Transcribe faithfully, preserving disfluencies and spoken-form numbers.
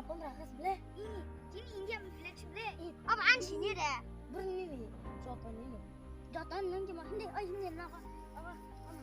Komra khas ble. I, chini India mi flag si ble. I, abo an sini re. Burni ni. Joto ni no. Joto nung jimo hindi, oi hindi na ko. Abo, abo.